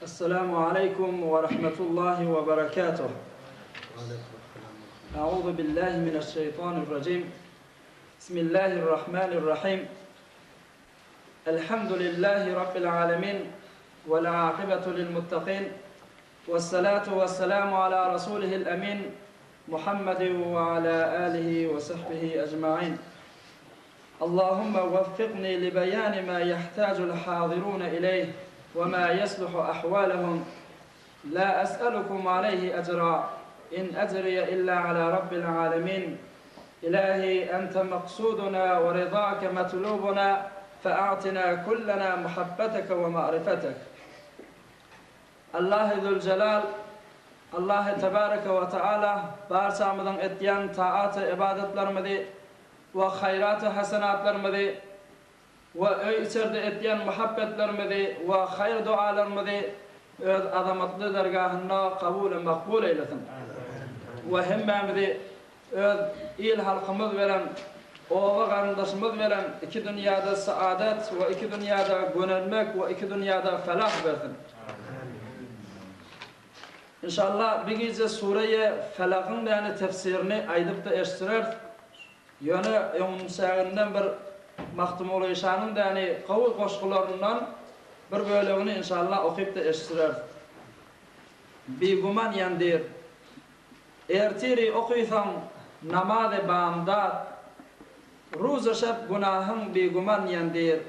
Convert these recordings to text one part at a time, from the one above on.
Esselamu aleýkum we rahmetullahi we berekatuh. A'udhu billahi mineşşeýtanirrajim. Bismillahirrahmanirrahim. Elhamdülillahi rabbil alamin we'l akibatu lil muttaqin. Wessalatu wesselamu ala rasulihil amin Muhammedin we ala alihi we sahbihi ecmaîn. Allahumma weffikni li beýani ma ýahtajul haziruna ileýh we ma ýesluhu ahwalahum La es'elukum aleýhi ejra in ejriye illa ala rabbil alemin Ilahi ente maksuduna we ridake matlubuna fe a'tina kullana muhabbeteke we ma'rifetek Allahy Züljelal Allahy Tebareke we Teala barçamyzyň etýän taat-y-ybadatlarymyzy we haýrat-u-hasenatlarymyzy we öý-içerde etýän muhabbetlerimizi we haýyr-dualarymyzy Öz azamatly dergahynda kabul-u makbul eýlesin we hemmämizi öz il-halkymyz bilen, oba-garyndaşymyz bilen iki dünýäde saadat we iki dünýäde gönenmek we iki dünýäde felah bersin. Inşallah bir gije Sureýe Felagyň däni tefsirini aýdyp-da eşitdireris. Ýöne öňünçäginden bir Magtymguly şanyň däni gowy goşgularyndan bir bölegini inşallah okyp-da eşitdireris. Bigüman ýandyr. Ertiri okysaň namazy bamdat, Ruzy-şep günahyň bigüman ýandyr.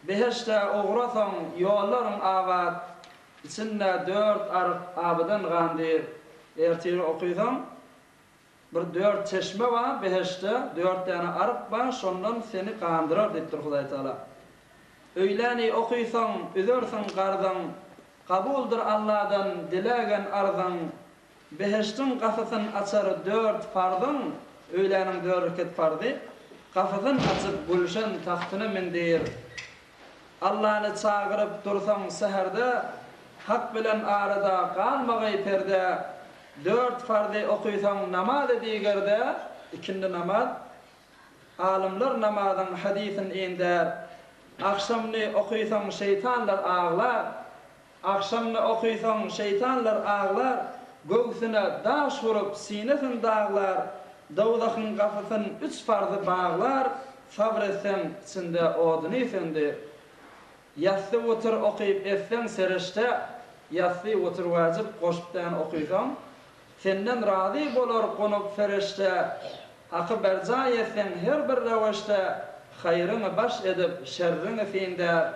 Behişde ugrasaň ýollaryň abat, Içinde dört aryk abydan gandyr. Ertiri okysaň Bir dört çeşme bar behişde, dört däne aryk bar, şondan seni gandyrar diýipdir Hudaý Tagala. Öýläni okysaň, üzersiň garzyň, Kabuldyr Alladan dilägen arzyň, Behişdiň gapysyn açar dört farzyň, Öýläniň dört reket farzy, Gapysyn açyp gülşen tagtyna mindir. Allany çagyryp dursaň säherde, Hak bilen arada galmagaý perde, Dört farzy okysaň namazy digerde, ikindi namaz, Alymlar namazyň hadysyn indär. Agşamny okysaň şeýtanlar aglar, Agşamny okysaň şeýtanlar aglar, Göwsüne daş urup sinesin daglar, Dowzahyň gapysyn üç farzy baglar, Sabr etseň içinde oduny söndür. Ýassy witir okyp etseň sereşde, Ýassy witir wajyp goşup däni okysaň, Senden razy bolar gonup fereşde, Haky berjaý etseň her bir röwüşde, Haýryňy baş edip, şerriňi sindär.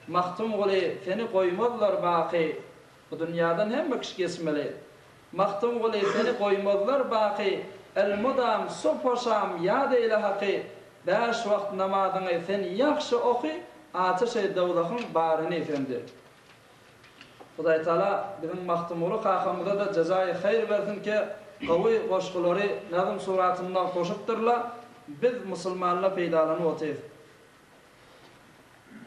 Magtymguly, seni goýmazlar baky, Bu dünýadan hemme kişi geçmeli. Magtymguly, seni goýmazlar baky, Elmydam subh-u-şam ýat eýle Haky, Bäş wagt namazyňy sen ýagşy oky, Ateşi dowzahyň baryny söndür. Hudaýtagala biziň Magtymguly kakamyza-da jezaýy haýyr bersin ki, gowy goşgulary nazm suratynda goşupdyrla, biz musulmanla peýdalanyp otyrys.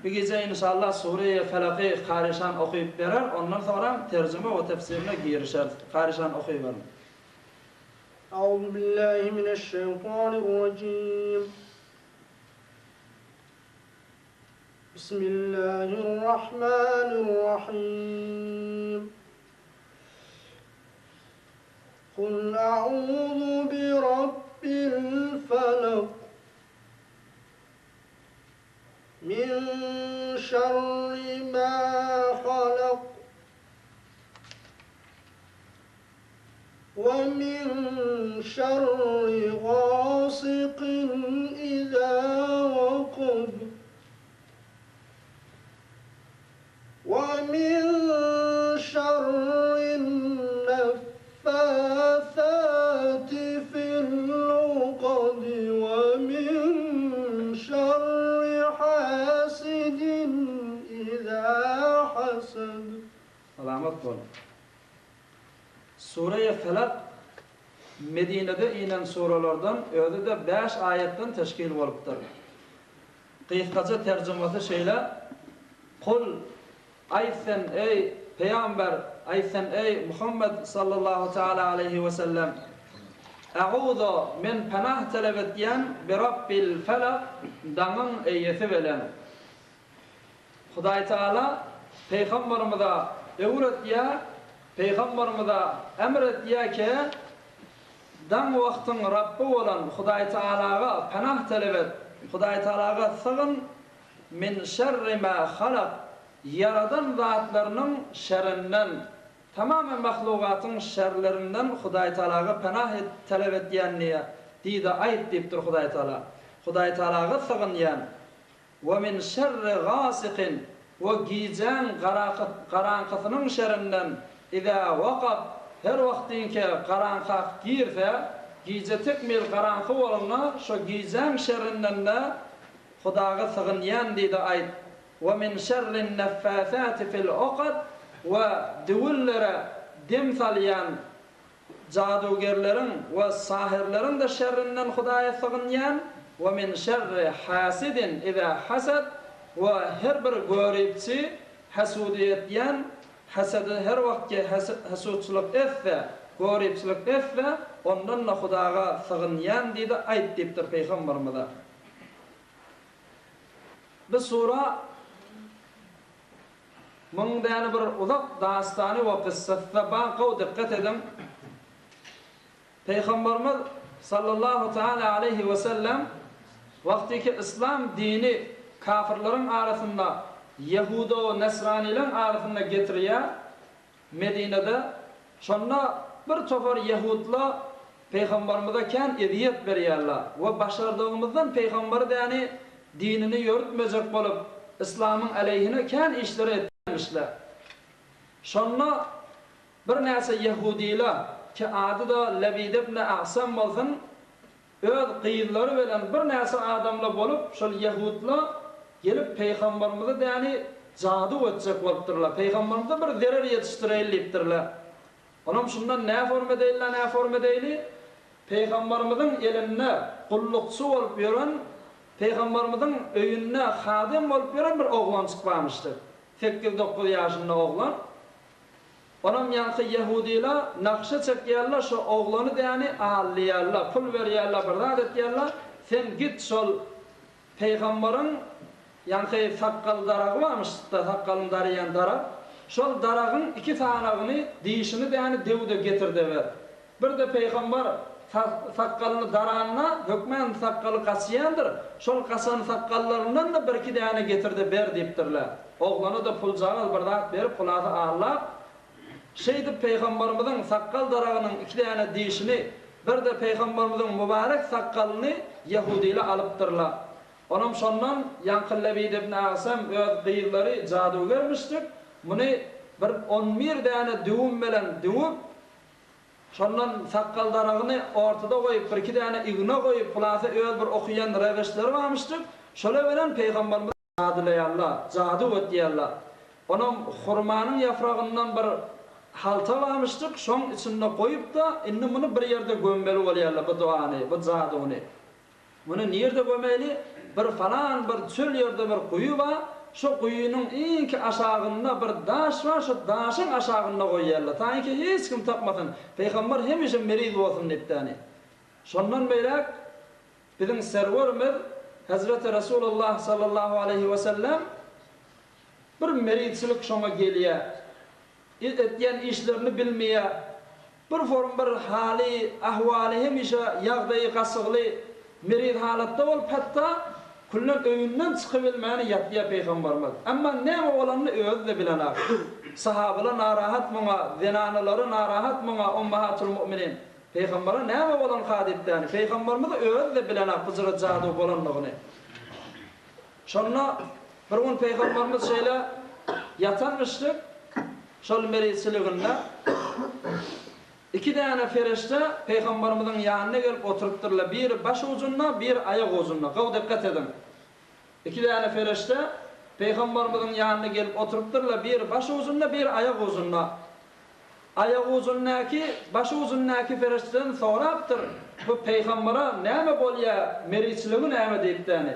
Bu gije inşallah Sureýe Felaky Karyşan okyp berer, ondan soňram terjime we tefsirine girişeris. Karyşan okyberiň. Auzu billahi mineşşeýtanirrajim. Bismillahirrahmanirrahim. Kul a'uzu birabbil felak. Min şerri ma halak. We min şerri gasikin izâ vekab. We min şerrin neffâsâti fil ukad we min şerri hasidin izâ hased. Salamat bol. Sureýe Felak Medinede inen suralardan, özi-de bäş aýatdan teşkil bolupdyr. Gysgaça terjimasy şeýle, Kul, aýt sen, eý, Pygamber, aýt sen, eý, Muhammet sallallahu teala aleýhi we sellem, E'uzu, men penah talap etýän, bi Rabbil felak, daňyň eýesi bilen. Hudaý Tagala. Pygamberimize öwretýär, Pygamberimize emr etýär ki, Daň wagtyň Rabby bolan Hudaý Tagalaga penah talap et, Hudaý Tagalaga sygyn, min şerri ma halak, ýaradan zatlarynyň şerinden, tamamy mahlugatyň şerlerinden Hudaý Tagalaga penah et, talap etýän diýe, diý-de aýt diýipdir Hudaý Tagala. Hudaý Tagalaga sygynýan. We min şerri gasikin, we gijäň garaňkysynyň şerinden, izä wakab, her wagtynky garaňka girse, gije tekmil garaňky bolanda, şo gijäň şerinden-de Hudaga sygynýan diý-de aýt. We min şerrin neffäsäti fil ukad, we düwünlere dem salýan Jadugerleriň we sahyrlaryň-da şerrinden Hudaýa sygynýan, we min şerri hasidin iza hasad, we her bir göripçi, hasudy etýän, hasady her wagtky hasudçylyk etse, göripçilik etse, ondan-da Hudaga sygynýan diý-de aýt diýipdir pygamberimize. Bu sura. Muň däli bir uzak dastany we kyssasy bar gowy dykgat ediň. Pygamberimiz sallallahu taala aleýhi we sellem wagtyky yslam dini kafirleriň arasynda ýehuda we nesranylaň arasynda getirýär Medinede şonda bir topar ýehudla Pygamberimize kän ezýet berýärler we başardygymyzdan Pygamberi däni dinini ýörütmejek bolup yslamyň aleýhine kän işleri etýärmişler. Şonda birnäçe ýehudylar ki ady-da Lebide ibn Agsam bolsun Öz gyzlary bilen birnäçe adamla bolup, şol ýehudla gelip Pygamberimizi däni jadu etjek bolupdyrlar. Pygamberimize bir zerer ýetişdireýli diýipdirler. Onam şundan nä form edeýli-la nä form edeýli, Pygamberimiziň elinde gullukçy bolup ýören, Pygamberimiziň öýünde hadym bolup ýören bir oglanjyk barmyşdy. Sekiz-dokuz ýaşynda oglan. Onam ýaňky ýehudyla nakşa çekýärler şo oglany däni aldyýarlar pul berýärler bir zat etýärler sen git şol peýgambaryň ýaňky sakgal daragy barmyşda sakgalyny daraýan darak şol daragyň iki sanagyny dişini däni döwde getirde ber birde peýgambar sakgalyny daranda hökmän sakgaly gaçýandyr şol gaçan sakgallaryndan-da birki däne getirde ber diýipdirler. Oglana-da puljagaz bir zat berip hulasy allap, şeýdip Pygambarymyzyň sakgal daragynyň iki däne dişini, bir-de Pygambarymyzyň mübarek sakgalyny ýehudylar alypdyrlar. Onam şondan ýaňky Lebid ibn Agsam öz gyzlary jadugermişdik, muny bir on bir däne düwüm bilen düwüp, şondan sakgal daragyny ortada goýup, birki däne igna goýup, hulasy öz bir okaýan reweşleri barmyşdyk, şolar bilen Pygambarymyzy Jadylaýarlar, jady ötýärler. Onam hurmanyň ýafragyndan bir halta barmyşdyk, şoň içinde goýup-da, indi muny bir ýerde gömmeli bolýarlar bu duany, bu jadyny. Muny nirde gömeli? Bir falan bir çöl ýerde bir guýy bar, şo guýynyň iňki aşagynda bir daş bar, şo daşyň aşagynda goýýarlar. Taýynki hiç kim tapmasyn, pygamber hemişe meriz bolsun diýipdäni. Şondan beýläk Biziň Serwerimiz Hezreti Resulullah sallallahu aleýhi we sellem bir merizçilik şoňa gelýär. Etýän işlerini bilmeýär. Bir form bir haly, ahwaly hemişe ýagdaýy gasygly, meriz halatda bolup hatda küllen öýünden çykybilmäni ýatýar Pygamberimiz. Emma näme bolanyny özi-de bilenak. Sahabalar narahat muňa, zenanalary narahat muňa, Ummahatul mu'minin. Pygambere näme bolan hadysdany, Pygamberimiz özi-de bilenok bu jyra jadu bolanlygyny. Şonda bir gün Pygamberimiz şeýle ýatanmyşdyk, şol merizçiliginde iki däne perişde Pygamberimiziň ýanyna gelip oturypdyrlar, biri baş ujunda, biri aýak ujunda. Gowy dikgat ediň. Iki däne perişde Pygamberimiziň ýanyna gelip oturypdyrlar, biri baş ujunda, biri aýak ujunda. Aýagujundaky, başujundaky perişdeden sorapdyr, Bu pygambere näme bolýa, meriçiligi näme diýipdäni.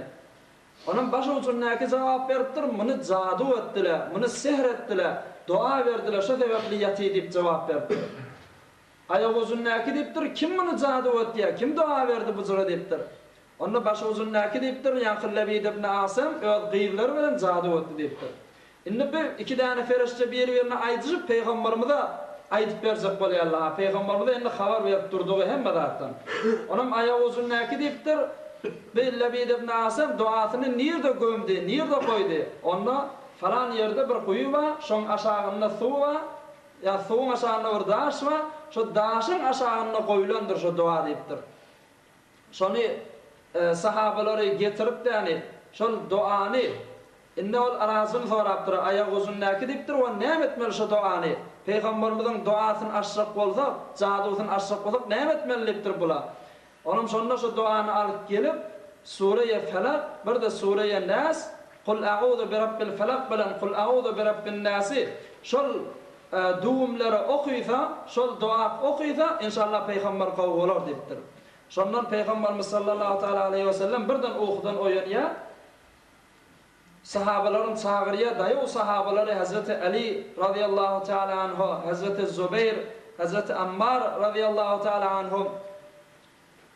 Onam başujundaky jogap beripdir, Muny jadu etdiler, muny sehr etdiler, doga berdiler, şo sebäpli ýaty diýip jogap beripdir. Aýagujundaky diýipdir, Kim muny jadu etýä, kim doga berdi bu jyra diýipdir. Onda başujundaky diýipdir, ýaňky Lebid ibn Asam öz gyzlary bilen jadu etdi diýipdir. Indi bu iki däne perişde bir-birine aýdyşyp pygamberimize aýdyp berjek bolýarlar. Pygamberimize indi habar berip durdugy hemme zatdan. Onam aýagujundäki diýipdir, Bu Lebid ibn Asam duasyny nirde gömdi, nirde goýdy? Onda falan ýerde bir guýy bar, şoň aşagynda suw bar, ýa suwuň aşagynda bir daş bar, şo daşyň aşagynda goýlandyr şo dua diýipdir. Şony sahabalary getirip däni, şol doany, indi ol arajyny sorapdyr, aýagujundäki diýipdir, we näme etmeli şo doany? Pygamberimiziň doasyny açjak bolsak, jadusyny açjak bolsak näme etmeli diýipdir bula. Olam şonda şo doany alyp gelip, Sureýe Felak, bir-de Sureýe Näs, Kul a'uzu birabbil felak bilen Kul a'uzu birabbin näsi şol düwümleri okysa, şol doa okysa, inşallah pygamber gowy bolar diýipdir. Şondan Pygamberimiz sallallahu taala aleýhi we sellem birden ukudan oýanýar. Sahabalaryny çagyrýar, daýaw sahabalary Hezreti Ali razyýallahu taala anhu, Hezreti Zubeýr, Hezreti Ammar razyýallahu taala anhum.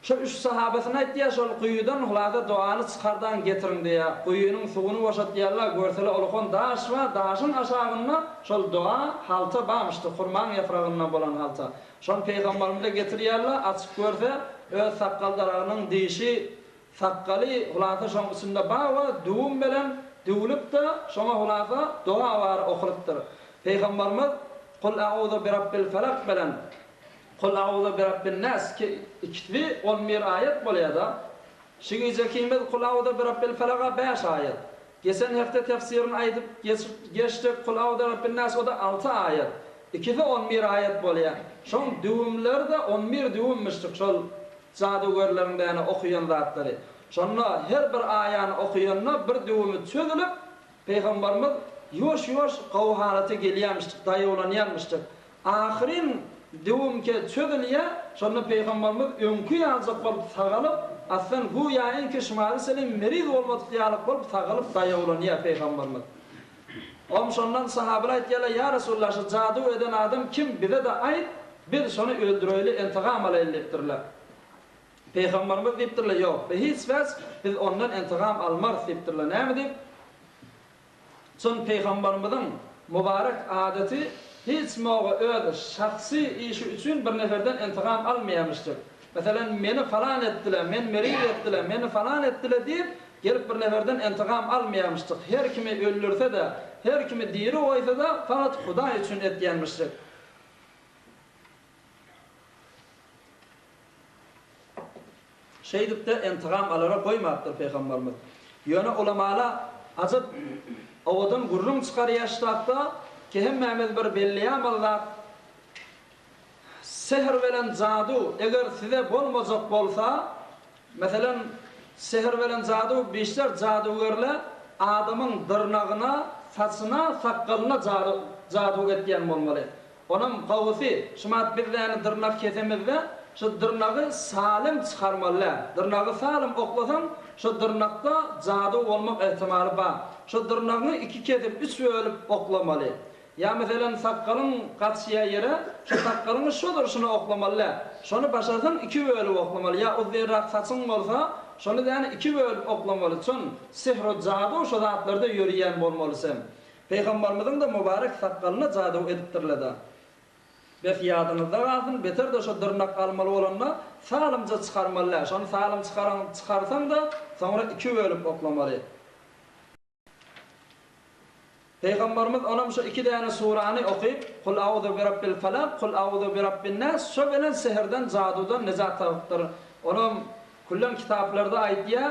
Şol üç sahabasyna aýtýar, şol guýudan hulasa dogany çykardaň getiriň diýýär. Guýynyň suwuny boşatýarlar, görseler ulukan daş bar, daşyň aşagynda şol doga halta barmyşdy, hurmaň ýapragyndan bolan halta. Şony pygamberimize getirýärler, açyp görse, öz sakgal daragynyň dişi, sakgaly hulasa şoň içinde bar we düwüm bilen düwlüp-de, şoňa hulasa doga bary okulypdyr. Pygamberimiz, Kul a'uzu birabbil felak bilen Kul a'uzu birabbin-nas ki ikisi 11 aýat bolýada. Şu gijekimiz Kul a'uzu birabbil felaga bäş aýat. Geçen hepde tefsirini aýdyp geçip geçdik Kul a'uzu birabbin-nas o-da alty aýat. Ikisi 11 aýat bolýa. Şoň düwümleri-de 11 düwümmişdik şol jadygörleriň däne okaýan zatlary. Şonda her bir aýany okaýanda bir düwümi çözülip Pygambarymyz ýuwaş-ýuwaş gowy halata gelýämişdik, daýawlanýanmyşdyk. Ahyryn düwümke çözülýä, şonda Pygambarymyz öňki ýaljak bolup sagalyp, aslan güýä enki şumaly selim meriz bolmadyk ýalyk bolup sagalyp daýawlanýa Pygambarymyz. Om şondan sahabalar aýtýarlar, Ýa Resulallah şu jaduw eden adam kim bize-de aýt, biz şony öldüreýli entigam alaýly diýipdirler. Pygambarymyz diýipdirler, Ýok, bi hiç wäç biz ondan entigam almarys diýipdirler. Näme diýip? Çyn pygambarymyzyň mübarek adaty hiç moga öz şahsy işi üçin bir neferden entigam almaýamyşdyr. Meselem, meni falan etdiler, men meriz etdiler, meni falan etdiler diýip, gelip bir neferden entigam almaýamyşdyk. Her kimi öldürse-de, her kimi diri goýsa-da, fakat Hudaý üçin etýänmişdik. Şeýdip-de entigam alara goýmapdyr pygamberimiz. Ýöne ulamala ajap owadan gürrüň çykarýar ştatda ki hemmämiz bir belleýämaly zat sehr bilen jadu eger size bolmajak bolsa meselem sehr bilen jadu bişler jadugerle adamyň dyrnagyna saçyna sakgalyna jadu etýän bolmaly. Onam gowusy, şumat biz däni dyrnak kesemizde, şu dyrnagy salym çykarmaly däl. Dyrnagy salym oklasaň, şo dyrnakda jadu bolmak ähtimaly bar. Şo dyrnagyňy iki kesip, üç bölüp oklamaly. Ýa meselem sakgalyň gaçýa ýere, şo sakgalyňy şo durşuna oklamaly däl. Şony başarsaň iki bölüp oklamaly. Ýa uzynrak saçyň bolsa, şony däni iki bölüp oklamaly. Çün sihru jadu şo zatlarda ýörýän bolmaly sen. Pygambarymyzyň-da mübarek sakgalyna jaduw edipdirler-dä. Bes ýadyňyzda galsyn, beter-de şo dyrnak almaly bolanda salymja çykarmaly däl. Şony salym çykaran çykarsaň-da, soňra iki bölüp oklamaly. Pygambarymyz onam şo iki däne surany okyp, Kul auzu birabbil falak, Kul auzu birabbin nas, şo bilen sihirden, jaduwdan nejat tapypdyr. Onam küllen kitaplarda aýdýar,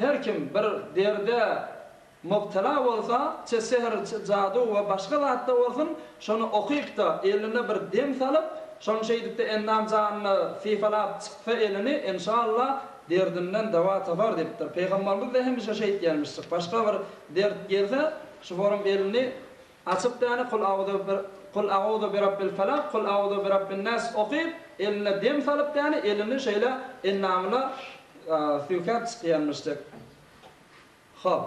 Her kim bir derde mubtela bolsa, çe sehr, çe jadu we başga zatda bolsun, şony okyp-da, eline bir dem salyp, şony şeýdip-de endam-janyna sypalap çyksa elini, enşalla, derdinden dawa tapar diýipdir. Pygamberimiz-de hemişe şeýtýänmişjik. Başga bir dert gelse, şu forum elini açyp däne Kul auzu bir Kul auzu birabbil felak, Kul auzu birabbin nas okyp, eline dem salyp däne elini şeýle endamyna süýkäp çykýanmyşjyk. Hop.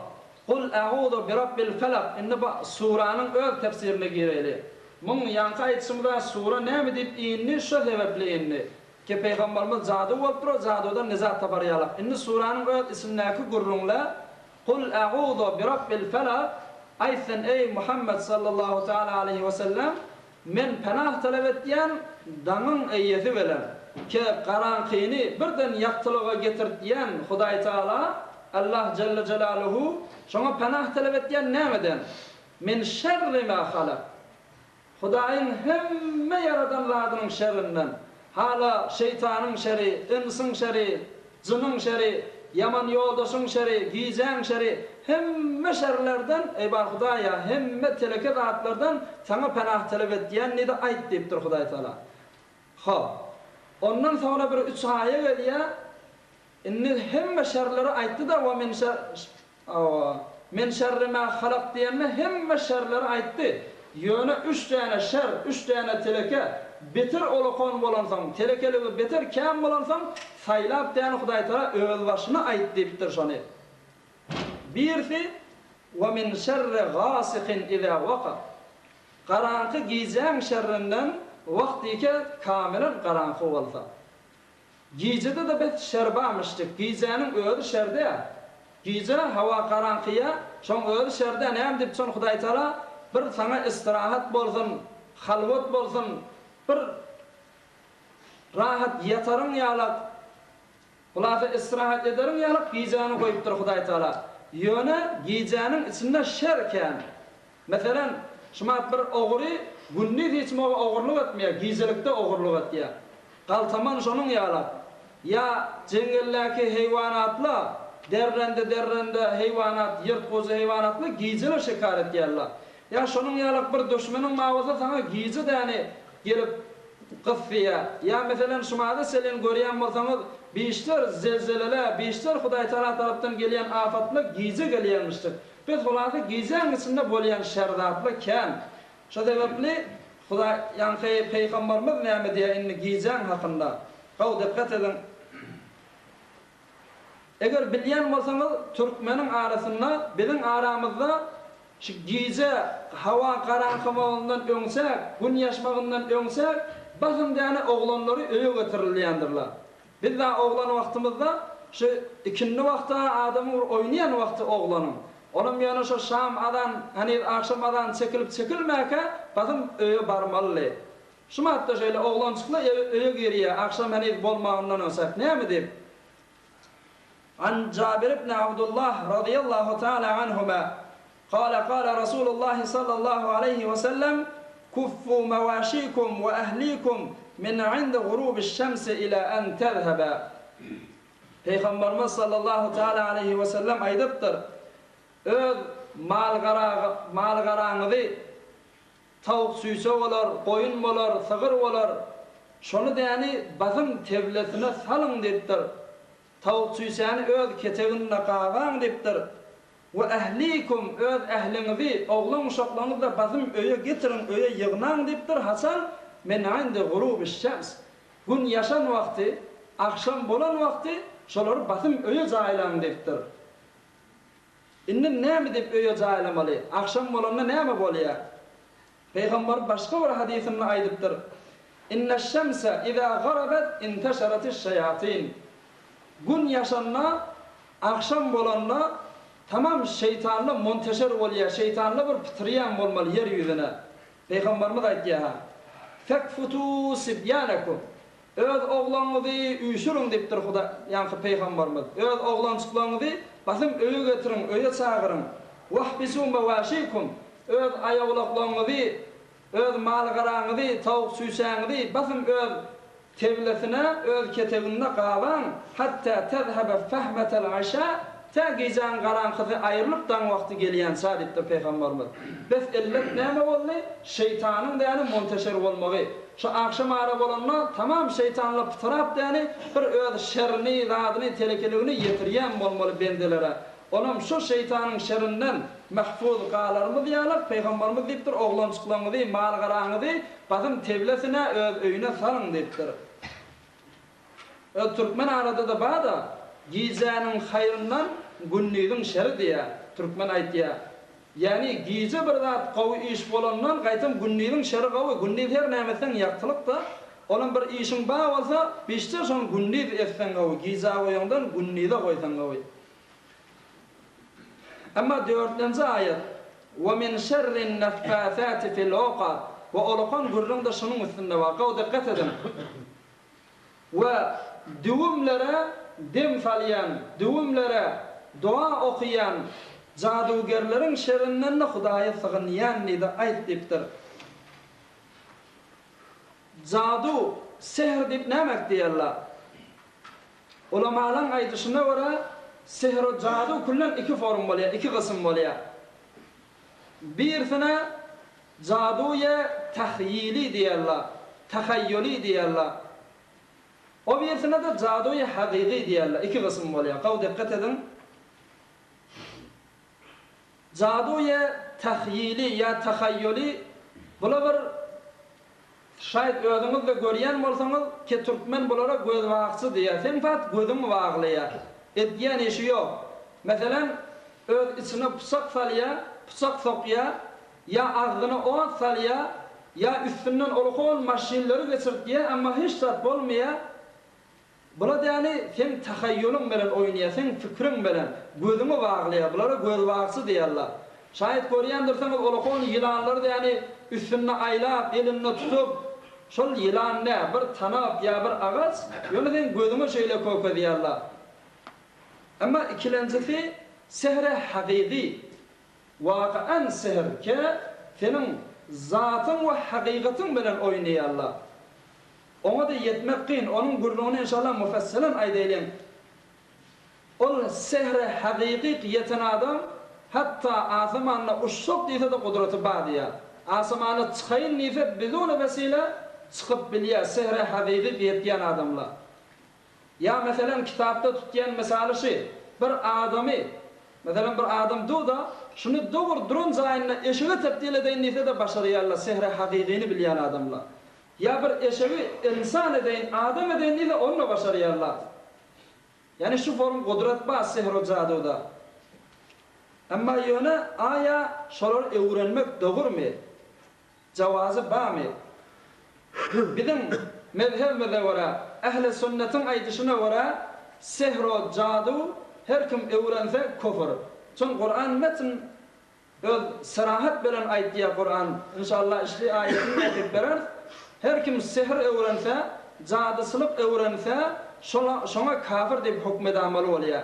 Kul a'uzu birabbil felak. Indi bu suranyň öz tefsirine gireýli. Muň ýaňky aýdyşymyza sura näme diýip indi şo sebäpli indi. Ki pygamberimiz jadu bolupdyr o jadudan nijat tapar ýalak. Indi suranyň öz içindäki gürrüňle Kul a'uzu birabbil felak. Aýt sen, eý, Muhammet sallallahu teala aleýhi we sellem, Men penah talap etýän daňyň eýesi bilen, ke garaňkyny birden ýagtylyga getirtýän Hudaý Taala, Allah jelle jelaluhu, şoňa penah talap etýän nämeden? Min şerri ma halak. Hudaýyň hemme ýaradan zadynyň şerrinden, hala şeýtanyň şeri, ynsyň şeri, jynyň şeri, ýaman ýoldaşyň şeri, gijäň şeri, hemme şerlerden, eý bar Hudaýa, hemme teleke zatlardan Saňa penah talap etýän diýdi, aýt diýipdir Hudaý Taala. Hop. Ondan soňra bir üç aýa gelýär, Indi hemme şerleri aýtdy-da we min Hawa, min şerri ma halak diýende hemme şerleri aýtdy. Ýöne üç däne şer, üç däne teleke beter olakan bolansoň, telekeligi beter kän bolansoň, saýlap däne Hudaýtagala özbaşyna aýt diýipdir şony. Birisi, We min şerri gasikin iza wakab. Garaňky gijäň şerrinden wagtyke kamilen garaňky bolsa. Gijede-de biz şerbamyşdyk. Gijäniň özi şer-dä. Gije, hawa garaňkyýa, şoň özi şer-dä. Näme diýip şony Hudaýtagala bir saňa istirahat bolsun, halwat bolsun, bir rahat ýataryň ýalak, hulasa istirahat ederiň ýalak gijäni goýupdyr Hudaýtagala. Ýöne gijäniň içinde şer kän. Meselem, şumat bir ogry gündiz hiç moga ogurlyk etmeýär, gijelikde ogurlyk etýär. Galtaman şonuň ýalak. Ýa jeňňeldäki heýwanatla, derrende-derrende heýwanat, ýyrtgujy heýwanatla gijele şikar etýärler. Ýa şonuň ýalak bir duşmanyň bar bolsa saňa gije däni gelip gysýar. Ýa meselem şumada selen görýän bolsaňyz bişler zelzelele, bişler Hudaýtagala tarapdan gelýän afatla gije gelýärmişdik. Biz hulasa gijäň içinde bolýan şer zatlar kän. Şo sebäpli Hudaý ýaňky peýgambarymyz näme diýýär indi gijäň hakynda. Gowy dykgat ediň. Eger bilýän bolsaňyz türkmeniň arasynda biziň aramyzda şu gije hawa garaňkamagyndan öňçäk, gün ýaşmagyndan öňçäk basym däne oglanlary öýe getirilýändirler. Biz dagy oglan wagtymyzda şu ikindi wagty-a adamyň bir oýnaýan wagty oglanyň. Olam ýöne şo şam azan, heniz agşam azany çekilip-çekilmäkä basym öýe barmalydy. Şu matda şeýle oglanjyklar öýe girýär, agşam heniz bolmagyndan öňsäk näme diýip. An Jabir ibn Abdullah razyýallahu taala anhuma, Kale kale Rasulullahi sallallahu aleýhi we sellem, Kuffu mewaşikum we ehlikum min indi gurubiş şemsi ila en tezhebe. Pygamberimiz sallallahu taala aleýhi we sellem aýdypdyr, Öz mal-garaňyzy, tawuk süýse bolar, goýun bolar, sygyr bolar, şony däni basym teblesine salyň diýipdir. Tawuk süýsäni öz keteginde gabaň diýipdir. We ehlikum, öz ähliňizi, oglan-uşaklaryňyzy-da basym öýe getiriň, öýe ýygnaň diýipdir, haçan? Min indi gurubiş-şems, Gün ýaşan wagty, agşam bolan wagty şolary basym öýe jaýlaň diýipdir. Indi näme diýip öýe jaýlamaly? Agşam bolanda näme bolýar? Pygamber başga bir hadysynda aýdypdyr, Inneş-şemse izâ garabet inteşeretiş-şeýatyn. Gün ýaşanda, agşam bolanda tamam şeýtanlar munteşer bolýar, şeýtanlar bir pytyrýan bolmaly ýer ýüzüne. Pygamberimiz aýtýar-ha, Fekfutû sibýanekum. Öz oglaňyzy üýşüriň diýipdir Hudaý, ýaňky pygamberimiz. Öz oglanjyklaryňyzy basym öýe getiriň, öýe çagyryň. Wahbisû mewaşikum. Öz aýagulaklaryňyzy, öz mal-garaňyzy, towuk-çüýşäňizi basym öz teblesine, öz keteginde gabaň, hattä tezhebe fehmetel aşa, tä gijäň garaňkysy aýrylyp daň wagty gelýänçä diýipdir pygamberimiz. Bes ellet näme boldy? Şeýtanyň däni munteşer bolmagy. Şu agşam ara bolanda tamam şeýtanlar pytyrap däni bir öz şerini, zadyny, telekeligini ýetirýän bolmaly bendelere. Onam şu şeýtanyň şerinden mahfuz galarymyz ýalak pygamberimiz diýipdir oglanjyklaryňyzy, mal-garaňyzy basym teblesine öz öýüne salyň diýipdir. Öz türkmen arada-da bar-da, gijäniň haýryndan gündiziň şeri diýýär, türkmen aýtýar. Ýagny gije bir zat gowy iş bolandan gaýtam gündiziň şeri gowy, gündiz her näme etseň ýagtylyk-da, olam bir işiň bar bolsa, bişde şony gündiz etseň gowy, gijä goýaňdan gündize goýsaň gowy. Emma dörtlenji aýat. We min şerrin neffâsâti fil uqad. We olakan gürrüň-de şunuň üstünde bar. Gowy dykgat ediň. We düwümlere dem salýan, düwümlere doga okaýan jadugerleriň şerinden-de Hudaýa sygynýan diýdi, aýt diýipdir. Jadu, sehr diýip näme diýerler? Ulamalaň aýdyşyna görä, sehr-u jadu küllen iki form bolýar, iki gysym bolýar. Birisine jaduýe tahýili diýerler, tahaýýuly diýerler. O birisine-de jaduýe hagygy diýerler, iki gysym bolýar. Gowy dikgat ediň. Jaduýe tahýili ýa tahaýýuly bula bir Şaýt özüňiz-de görýän bolsaňyz, ke türkmen bulara gözbagçy diýýär. Seň pat gözüňi baglaýar. Edýän işi ýok. Meselem, öz içine pyçak salýar, pyçak sokýar, ýa agzyna ot salýar, ýa üstünden uly-hol maşynlary geçirtýär, emma hiç zat bolmaýar. Bular däli seň tahaýýulyň bilen oýnaýar, seň pikriň bilen, gözüňi baglaýar, bulara gözbagçy diýerler. Şaýat görýändirsiňiz olakon ýylanlary däli üstünde aýlap, elinde tutup, şol ýylan nä, bir tanap ýa bir agaç, ýöne seň gözüňe şeýle kökezýärler. Emma ikilenjisi sehre hagygy, wakaan sehr, ke seniň zatyň we hagygatyň bilen oýnaýarlar. Oňa-da ýetmek kyn, onuň gürrüňini enşallah müfesselen aýdaýlyň. Ol sehre hakykyk ýeten adam hatda asamanda uçsak diýse-de gudraty bar diýýär. Asamana çykaýyn diýse biduni wesile çykyp bilýär sehre hakykyk ýetýän adamlar. Ýa meselem kitapda tutýan mysaly şy, bir adamy, meselem bir adam dur-da, şuny dogry duran jaýynda eşege tebdil edeýin diýse-de başarýarlar sehre hakykyny bilýän adamlar. Ýa bir eşegi ynsan edeýin, adam edeýin diýse, ony-da başarýarlar. Ýagny şu form gudrat bar sehr-u jaduda. Emma ýöne aýa şolary öwrenmek dogrumy? Jawazy barmy? Biziň mezhebimize görä, ähli sünnetiň aýdyşyna görä, sehr-u jadu her kim öwrense küfür. Çün Kuran metn Öz serahat bilen aýtýar Kuran inşallah işli aýatyny okyp bereris her kim sehr öwrense jadyçylyk öwrense şola şoňa kafir diýip hukmedamaly bolýar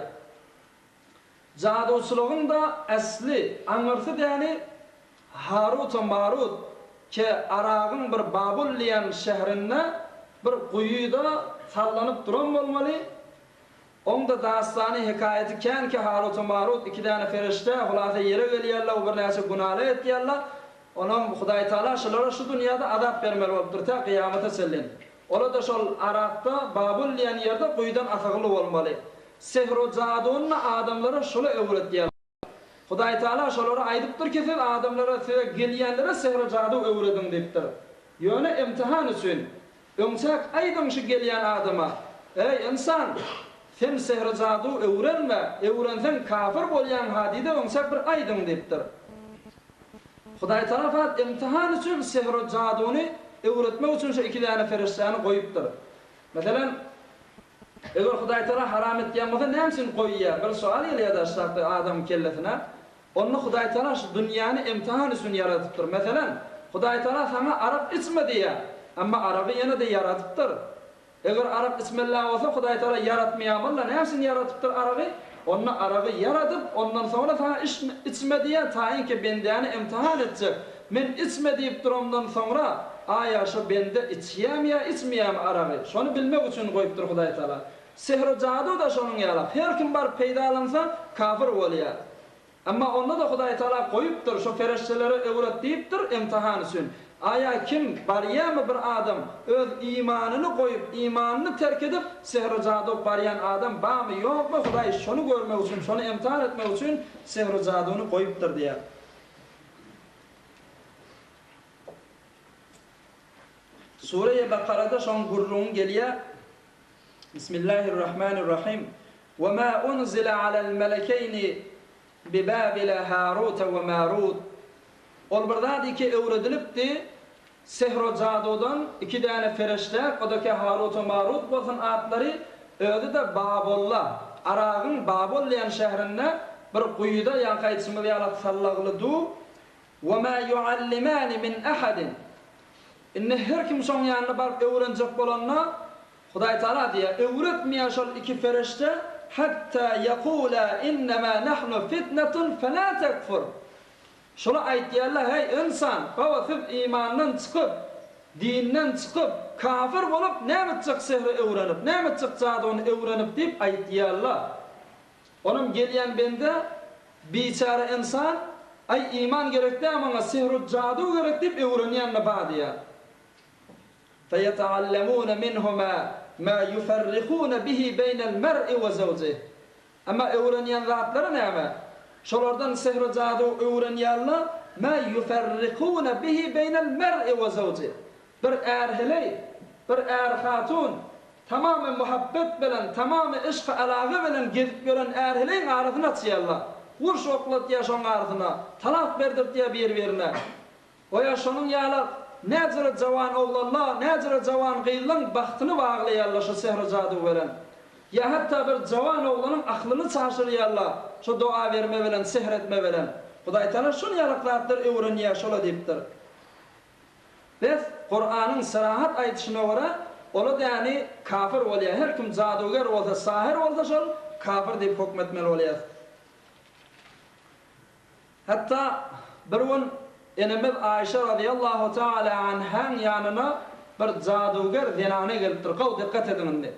jaduçylygyň-da äsli aňyrsy däli Haruta Marut ke Aragyň bir Babul diýen şährinde bir guýyda sallanyp duran bolmaly Oňda dastany, hekaýaty kän ki Harut we Marut iki däne perişde, hulasa ýere gelýärler we birnäçe günalar etýärler. Onam Hudaý Taala şulara şu dünýäde azap bermeli bolupdyr tä gyýamata çenli. Ola-da şol Arakda Babul diýen ýerde guýudan asygly bolmaly. Sehru-jaduny adamlara şula öwretýärler. Hudaý Taala şolara aýdypdyr ki siz adamlara size gelýänlere sehru-jadu öwrediň diýipdir. Ýöne imtihan üçin. Öňçäk aýdyň şu gelýän adama, Eý, ynsan! Sen sehr-jadu öwrenme, öwrenseň kafir bolýaň-ha diýde öňçäk bir aýdyň diýipdir. Hudaýtagala fat imtihan üçin sehr-jaduny öwretmek üçin şu iki däne perişdäni goýupdyr. Meselem, eger Hudaýtagala haram etýän bolsa näme üçin goýýar? Bir sowal gelýär daşrakda adamyň kellesine. Onda Hudaýtagala şu dünýäni imtihan üçin ýaradypdyr. Meselem, Hudaýtagala saňa arak içme diýýär. Emma aragy ýene-de ýaradypdyr. Eger arak içmeli bolsa, Hudaýtagala ýaratmaýamyl-da, näme üçin ýaradypdyr aragy? Onda aragy ýaradyp, ondan soňra saňa içme diýýär, taýynki bendäni imtihan etjek. Men içme diýip duramdan soňra, aýa şo bende içýämi ýa içmeýämi aragy? Şony bilmek üçin goýupdyr Hudaýtagala. Sehr-u-jadu-da şonuň ýalak. Her kim baryp peýdalansa, kafir bolýar. Emma onda-da Hudaýtagala goýupdyr, şo perişdelere öwret diýipdir, imtihan üçin. Aýa kim, barýamy bir adam, öz imanyny goýup, imanyny terk edip, sehr-u-jadu barýan adam barmy, ýokmy, Hudaý şony görmek üçin, şony imtihan etmek üçin sehr-u-jaduny goýupdyr diýýär. Sure-i Bakarada şoň gürrüňi gelýär. Bismillahirrahmanirrahim. Ve ma unzile alel melekeyni bi Babile Harute we Marut. Ol bir zat iki öwredilipdi, Sehro jadudan iki däne fereşdä, o-da Harut we Marut bolsun atlary, özi-de Babolla, Aragyň Babol diýen şährinde bir guýuda, ýaňky aýdyşymyz ýaly sallagly du. Ve ma yuallimani min ahadin. Indi her kim şoň ýanyna baryp öwrenjek bolanda, Hudaý Taala diýýär, öwretmeýär şol iki perişde, hatta yekula innema nahnu fitnetun fela tekfur. Şola aýtýarlar, heý, ynsan, baba siz imandan çykyp, dinden çykyp, kafir bolup näme etjek sehri öwrenip, näme etjek jadyny öwrenip diýip aýtýarlar. Onam gelýän bende, biçäre ynsan, aý iman gerek däl maňa, sehru jadu gerek diýip öwrenýän-de bar diýýär. Feýeteallemune minhuma ma ýuferrihune bihi beýnel mer'i we zewjih. Emma öwrenýän zatlary näme? Şolardan sehru jadu öwrenýärler, ma ýuferrihune bihi beýnel mer'i we zewjih. Bir är-heleý, bir är-hatun tamamy muhabbet bilen, tamamy yşky-alaga bilen gezip ýören är-heleýiň arasyny açýarlar. Urş oklatýar şoň arasyna, talak berdirtýär bir-birine. Goýa şonuň ýaly näjüre jawan oglanlar, näjüre jawan gyzlaň bagtyny baglaýarlar şo sehru-jadu bilen. Ýa hatda bir jawan oglanyň aklyny çaşyrýarlar şo doga berme bilen, sehr etme bilen. Hudaýtagala şol ýalak zatlar öwrenýär şola diýipdir. Bes, Kuranyň serahat aýdyşyna görä, ola däni kafir bolýar. Her kim jaduger bolsa, sahyr bolsa şol kafir diýip höküm etmeli bolýas. Hatda bir gün enemiz Aýşa razyýallahu taala anhaň ýanyna bir jaduger zenana gelipdir. Gowy dikgat ediň indi.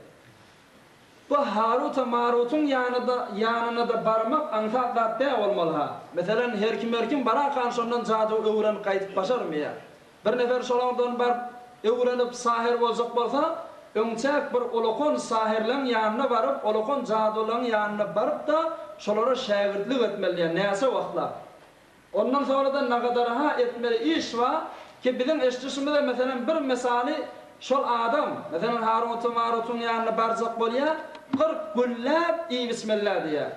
Bu Haruta-Marutyň ýanyda ýanyna-da barmak aňsat zat däl bolmaly-ha. Meselem, her kim-her kim barakan şondan jadu öwrenip gaýdyp başarmaýar. Bir nefer şolardan baryp öwrenip sahyr boljak bolsa, öňçäk bir ulakan sahyrlaň ýanyna baryp, ulakan jadylaň ýanyna baryp-da, şolara şägirtlik etmeli diýýär, näçe wagtlap. Ondan soňra-da nagadaraha etmeli iş bar, ki biziň eşdişimize meselem bir mysaly şol adam, meselem Haruta-Marutyň ýanyna barjak bolýar, 40 günläp iýip-içmeli-dä diýýär.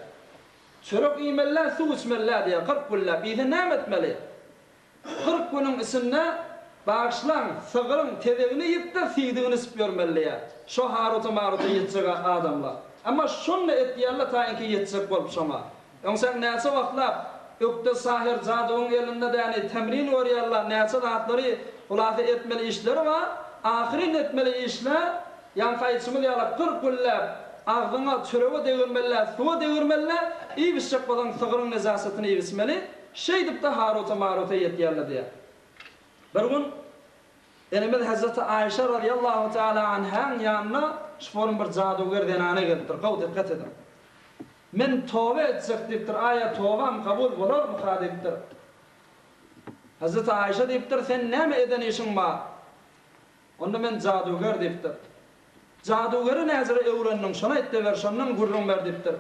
Çörek iýmeli-dä, suw içmeli-dä diýýär, 40 günläp. Iýse näme etmeli? 40 günüň içinde, bagyşlaň, sygryň tezegini iýip-de, siýdigini içip ýörmeli diýýär. Şo Haruta-Maruta ýetjek adamlar. Emma şonda etýärler taýynki ýetjek bolup şoňa. Öň sen näçe wagtlap ökde sahyr jadygyň elinde däni temrin görýärler, näçe zatlary hulasa etmeli işleri bar, ahyryn etmeli işle, ýaňky aýdyşymyz ýaly 40 günläp agzyňa çörege degirmeli, suwa degirmeli, iýip-içjek bolsaň sygryň nejasatyny iýip-içmeli, şeýdip-de Haruta-Maruta ýetýärler diýýär. Bir gün enemiz Hezreti Aýşa razyýallahu teala anhäň ýanyna şuforyn bir jaduger zenana gelipdir, gowy dikgat ediň. Men toba etjek diýipdir, aýa tobam kabul bolarmyka diýipdir. Hezreti Aýşa diýipdir, sen näme eden işiň bar? Onda men jaduger diýipdir. Jadugeri näzire öwrendiň, şony aýtda ber, şondan gürrüň ber diýipdir.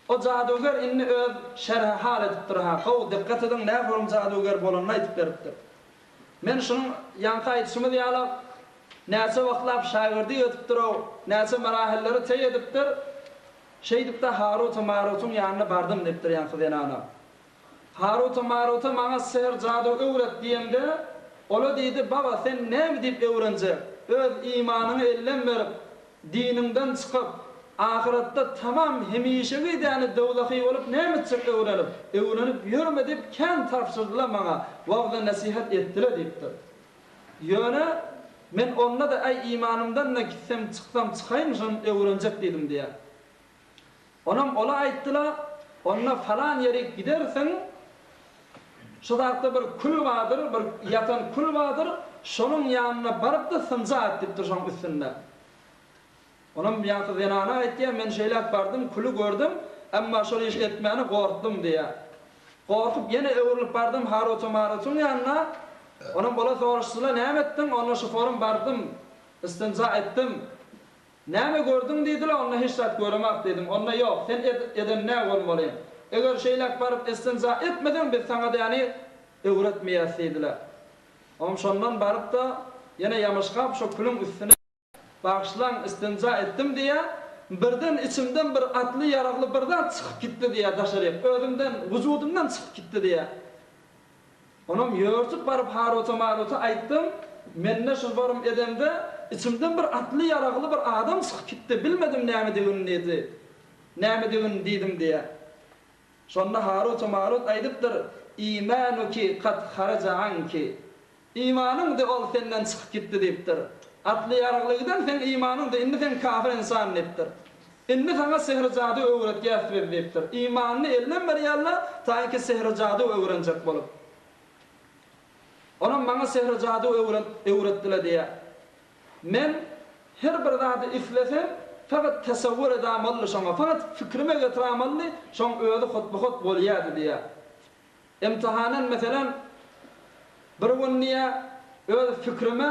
O jaduger indi öz şerhi hal edipdir ha, gowy dykgat ediň nähorun jaduger bolanyny aýdyp beripdir. Men şunuň ýaňky aýdyşymyz ýaly näçe wagtlap şägirdik edipdir-ow, näçe marahylleri teý edipdir. Şeýdip-de Haruta-Marutyň ýanyna bardym diýipdir ýaňky zenana. Haruta-Maruta maňa sehr-jadu öwret diýemde, ol-a diýdi, Baba, sen näme diýip öwrenjek? Öz imanyňy elden berip, Diniňden çykyp, ahyretde tamam hemişegi däli dowzahy bolup näme etjek öwrenip, öwrenip ýörme diýip kän tabşyrdylar maňa, wagzy-nesihat etdiler diýipdir. Ýöne, men onda-da äý imanymdan-da gitsem çyksam çykaýyn şony öwrenjek diýdim diýýär. Onam ola aýtdylar, onda falan ýerik gidersiň, şu zatda bir kül bardyr, bir ýatan kül bardyr, şonuň ýanyna baryp-da synja et diýipdir şonuň üstünde. Onam ýaňky zenana aýtýar, men şeýläk bardym, küli gördüm, emma şol işi etmäne gorkdum diýýär. Gorkup ýene öwrülip bardym Haruta-Marutyň ýanyna, onam ola soraşdylar, näme etdiň, onda şoforym bardym, istinja etdim. Näme gördüň diýdiler, onda hiç zat göremak diýdim. Onda ýok, sen eden nä bolmaly? Eger şeýläk baryp istinja etmeseň biz saňa däni öwretmeýäs diýdiler. Oňam şondan baryp-da, ýene ýamyşgap şo külüň üstüne bagyşlaň istinja etdim diýýär. Birden içimden bir atly-ýaragly bir zat çykyp gitdi diýýär daşaryk. Özümden, wujudymdan çykyp gitdi diýýär. Onam ýörtüp baryp Haruta-Maruta aýtdym, Mende şul barym edemde, içimden bir atly-ýaragly bir adam çykyp gitdi, bilmedim nämedigini diýdi. Nämedigini diýdim diýýär. Şonda Haruta-Marut aýdypdyr, Imanuki kad haraja anki. Imanyň de ol senden çykyp gitdi diýipdir. Atly-ýaragly giden seň imanyň de indi sen kafir ynsan diýipdir. Indi saňa sehr-jadu öwretýäs biz diýipdir. Imanyny elden berýärler, taýynki sehr-jadu öwrenjek bolup. Onam maňa sehr-jadu öwretdile diýýär. Men her bir zady islesem, fakat tesewwür edamally şoňa, fakat fikrime getiramaly, şoň özi hutba-hut bolýardy diýýär. Imtihanan meselem, bir gün diýýär, öz fikrime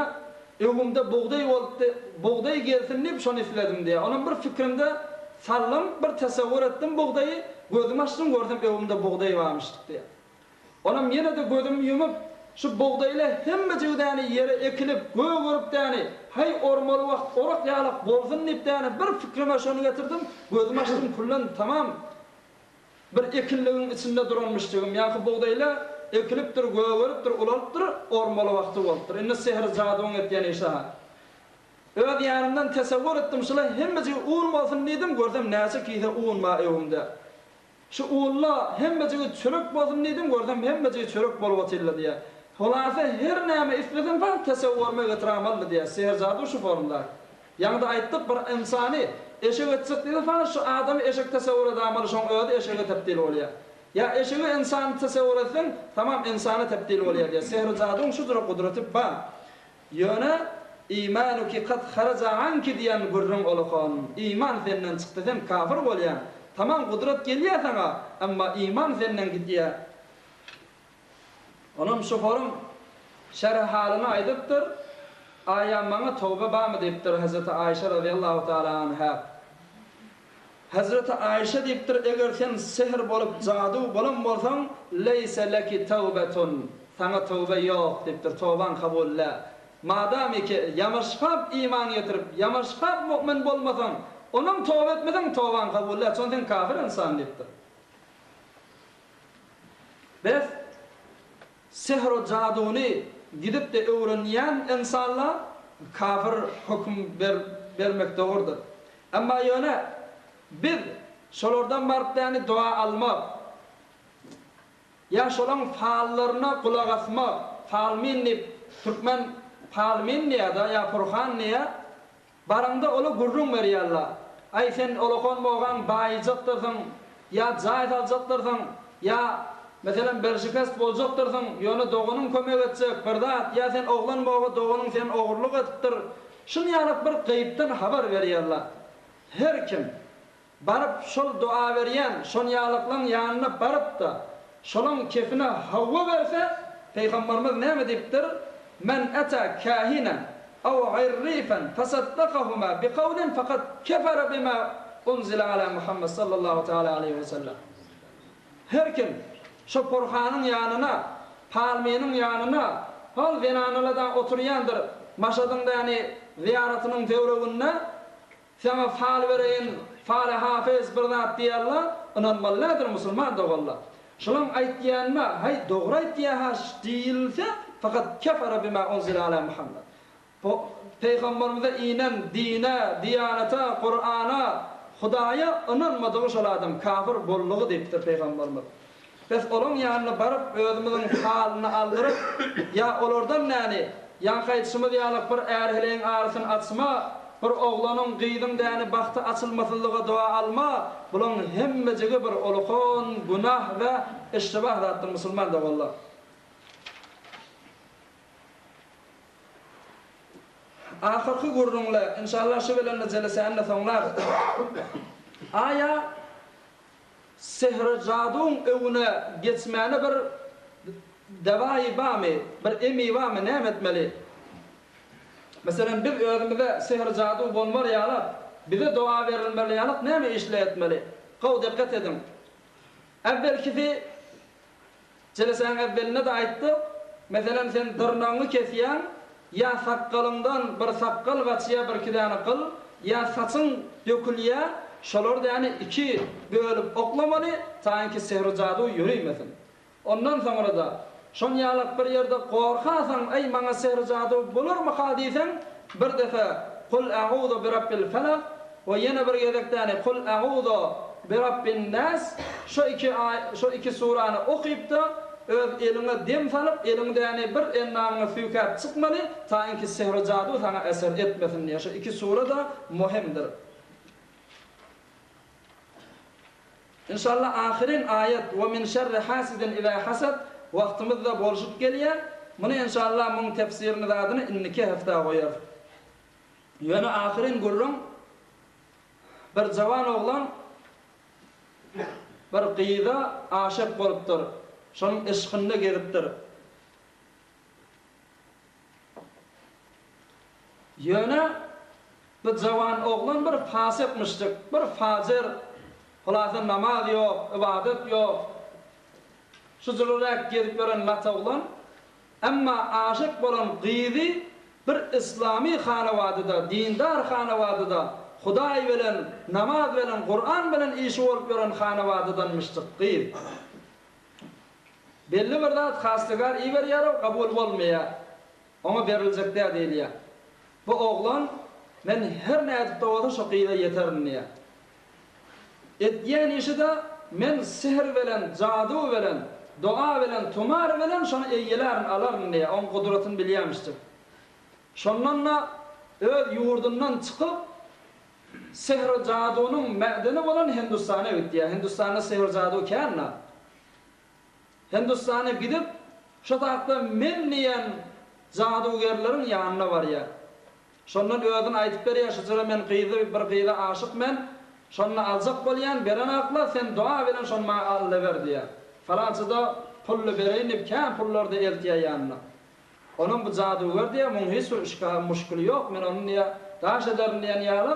öňümde bugdaý bolupdy, bugdaý gelsin diýip şony isledim diýýär. Onam bir fikrimde saldym, bir tesewwür etdim bugdaýy, gözümi açdym görsem öňümde bugdaý barmyşdyk diýýär. Onam ýene-de gözümi ýumup, şu bugdaýla hemmejigi däni ýere ekilip, gögerip däni, haý ormaly wagt orak ýalak bolsun diýip däni bir fikrime şony getirdim, gözümi açdym küllen tamam bir ekinligiň içinde duranmyşjygym, ýaňky bugdaýla ekilipdir, gögeripdir, ulalypdyr, ormaly wagty bolupdyr. Indi sehr-jadyň etýän işi-ha. Öz ýanymdan tesewwür etdim, şula hemmejigi un bolsun diýdim, görsem näçe kise un bar öwümde. Şu ulla hemmejigi çörek bolsun diýdim, görsem hemmejigi çörek bolup otyrla diýýär. Hulasa her näme isleseň bar tesewwürime getiramaly diýýär. Sehr-jadu şu forumda. Ýaňyda aýtdyk bir ynsany eşek etjek diýse faqat şu adamy eşek tesewwür edamaly şoň özi eşege tebdil bolýar. Ýa eşegi ynsany tesewwür etseň tamam ynsana tebdil bolýar diýýär. Sehr-jaduň şu jüre gudraty bar. Ýöne, Imanuki kad haraja anki diýen gürrüň olakan. Iman senden çykdy sen kafir bolýaň. Tamam gudrat gelýä saňa, emma iman senden gidýä. Onam şoforyň şerhi halyny aýdypdyr, Aýa maňa toba barmy diýipdir Hezreti Aýşe razyýallahu taala anha. Hezreti Aýşe diýipdir, Eger sen sehr bolup, jadu bolan bolsaň, leýse leki tewbetun, saňa töwbe ýok diýipdir, tobaň kabul däl. Madamiki ýamaşgap iman getirip, ýamaşgap mu'min bolmasaň, onam toba etmeseň tobaň kabul däl, şon sen kafir ynsan diýipdir. Bes, sehr-u jaduny gidip-de öwrenýän ynsanlar kafir höküm bermek dogrudyr. Emma ýöne biz şolardan baryp däni doga almak, ýa şolaň fallaryna gulak asmak, falmin diýip türkmen falmin diýýär-da ýa purhan diýýär, Baraňda ola gürrüň berýärler. Aý, sen olakan bogaň baýyjakdyrsyň, ýa jaý saljakdyrsyň, ýa, meselem, berşikest boljakdyrsyň, ýöne doganyň kömek etjek, bir zat, ýa sen oglan boga doganyň sen ogurlyk edipdir. Şunýalak bir gaýypdan habar berýärler. Her kim. Baryp şol doga berýän şonýalyklaň ýanyna baryp-da, şolaň kefine hawa berse, Pygambarymyz näme diýipdir, Men ata kahinen aw irrifen fesaddakahuma bikawlin fekad kefere bima unzile ala Muhammed sallallahu teala aleýhi we sellem. Her kim şo porhanyň ýanyna, palmynyň ýanyna, hol zenanalar-da oturýandyr Maşadyň däni zyýaratynyň töwereginde, Saňa fal bereýin, faly hafyz bir zat diýerler, ynanmaly däldir musulman doganlar. Şolaň aýtýanyna haý dogry aýtýa-ha diýilse fakat kefere bima unzile ala Muhammed. Pygamberimize inen dine, diýanata, Kurana, Hudaýa ynanmadygy şol adam kafir boldugy diýipdir pygamberimiz. Bes olaň ýanyna baryp özümiziň halyny aldyryp, ýa olardan näni, ýaňky aýdyşymyz ýaly bir är-heleýiň arasyny açma, bir oglanyň, gyzyň däni bagty açylmasyzlyga doga alma, bulaň hemmejigi bir ulukan günah we iştibah zatdyr musulman doganlar. Ahyrky gürrüňle, inşallah şu bilen-de jelesäni-de soňlarys. Aýa. Sehr-jaduň öňüne geçmäne bir dawaýy bamy, bir emi bamy, näme etmeli? Meselem, biz özümize sehr-jadu bolmar ýalak, bize doga berilmeli ýalak näme işle etmeli? Gowy dikgat ediň. Äwwelkisi Jelesäň äwwelinde-de aýtdyk, meselem, sen dyrnagyňy kesýäň, ýa sakgalyňdan bir sakgal gaçýa birki däne gyl, ýa saçyň dökülýä, şolar däni iki bölüp oklamaly, taýynki sehr-jadu ýörimesin. Ondan soňra-da, şon ýalak bir ýerde gorkasaň, äý, maňa sehr-jadu bolarmyka diýseň, bir depe Kul a'uzu birabbil felak we ýene bir gezek däni Kul a'uzu birabbin nas şo iki aý şo iki surany okypda. Öz eliňe dem salyp, eliňdäni bir endamyňa süýkäp çykmaly, taýynki sehr-u-jadu saňa eser etmesin diýýär. Şu iki sure-da möhümdir. Inşallah ahyryn aýat we min şerri hasidin iza hasad wagtymyz-da bolşup gelýär. Muny inşallah muň tefsirini zadyny indiki hepdä goýarys. Ýöne ahyryn gürrüň bir jawan oglan bir gyza aşyk bolupdyr. Şonuň yşkynda gezipdir. Ýöne bu jawan oglan bir fasykmyşjyk, bir fajyr, hulasa namaz ýok, ybadat ýok. Şujurrak gezip ýören lat oglan. Emma aşyk bolan gyzy bir yslamy hanawadyda, dindar hanawadyda, Hudaý bilen, namaz bilen, Kuran bilen işi bolup ýören hanawadydanmyşjyk gyz. Belli bir zat hastygar iberýär-ow, kabul bolmaýar. Oňa beriljek däl diýilýär. Bu oglan, Men her nädip-de bolsa şo gyza ýeterin diýýär. Edýän işi-de, Men sihr bilen, jadu bilen, doga bilen, tumar bilen şony eýelärin, alaryn diýýär. Oň gudratyny bilýärmişjik. Şondan-da öz ýurdundan çykyp, Sehr-jadunyň mädeni bolan Hindustana gitýär. Hindustanda sehr-jadu kän-dä. Hindustana gidip, şo zatda men diýen jadugerleriň ýanyna barýar. Şondan özüni aýdyp berýär, şu jyra men gyzy, bir gyza aşyk men, şony aljak bolýan, berenakla, sen doga bilen şony maňa alyber diýýär. Falançyda pully bereýin diýip, kän pullary-da eltýär ýanyna. Onuň bu jaduger diýýär, muň hiç bir işgali, muşkili ýok, men ony diýýär, daş ederin diýen ýaly,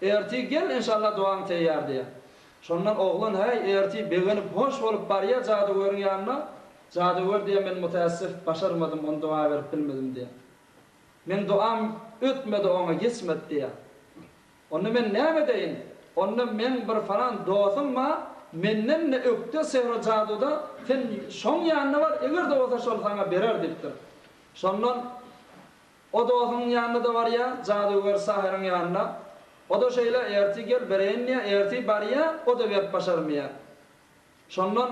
ertir gel, enşalla dogaň teýýar diýýär. Şondan oglan häý, ertir begenip, hoş bolup barýar jadugeriň ýanyna, jaduger diýýär, men mütäessif, başarmadym, ony doga berip bilmedim diýýär. Meň dogam ötmedi oňa, geçmedi diýýär. Onda men näme edeýin? Onda meň bir falan dosum bar, menden-de ökde sehr-u-jaduda, sen şoň ýanyna bar, eger-de bolsa şol saňa berer diýipdir. Şondan o dosunyň ýanyna-da barýar, jadygör sahyryň ýanyna. O-da şeýle, ertir gel, bereýin diýýär, ertir barýar, o-da berip başarmaýar. Şondan